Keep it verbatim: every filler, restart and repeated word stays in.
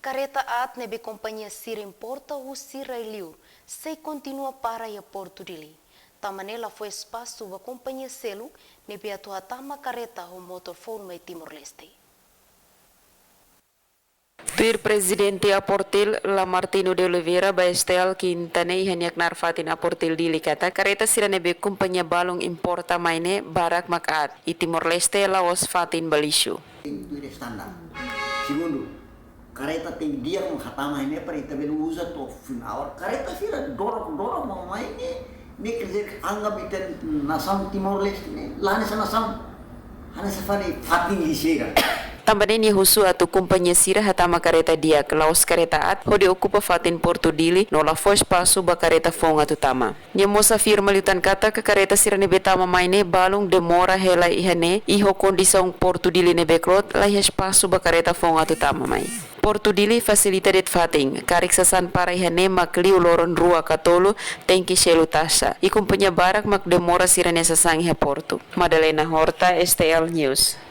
Kareta aat ne'ebé kompañia sira importa husi rai-li'ur sei kontinua para iha Portu Dili. Tanba ne'e la fó espasu ba kompañia seluk ne'ebé atu hatama kareta ho motór foun mai Timor-Leste. Tuir Prezidente Aportil, Lamartino de Oliveira, ba S T L Kinta ne'e iha nia knaar fatin Aportil Dili katak, kareta sira ne'ebé kompañia balun importa mai ne'e barak mak aat, i Timor-Leste la'ós fatin ba lixu. Tuir standar. Segundu, kareta tenke di'ak mak hatama ne'e para ita bele uza to'o fim awal. Kareta sira dorok-dorok mak mai ne'e, ne'e quer dizer que anggap ita nasaun Timor-Leste ne'e la hanesan nasaun, hanesan fali fatin lixeira. Tanba ne'e nia husu atu kompañia sira hatama kareta di'ak, la'ós kareta aat, hodi okupa fatin Portu Dili, no la fó espasu ba kareta foun atu tama. Nia mós afirma liután katak kareta sira ne'ebé tama mai ne'e balun demora hela iha ne'e, i ho kondisaun Portu Dili ne'ebé kloot, laiha espasu ba kareta foun atu tama mai. Portu Dili fasilita de'it fatin, karik sasán para iha ne'e mak liu loron rua ka tolu, tenke selu taxa. I kompañia barak mak demora sira-nia sasán iha portu. Madalena Horta, S T L News.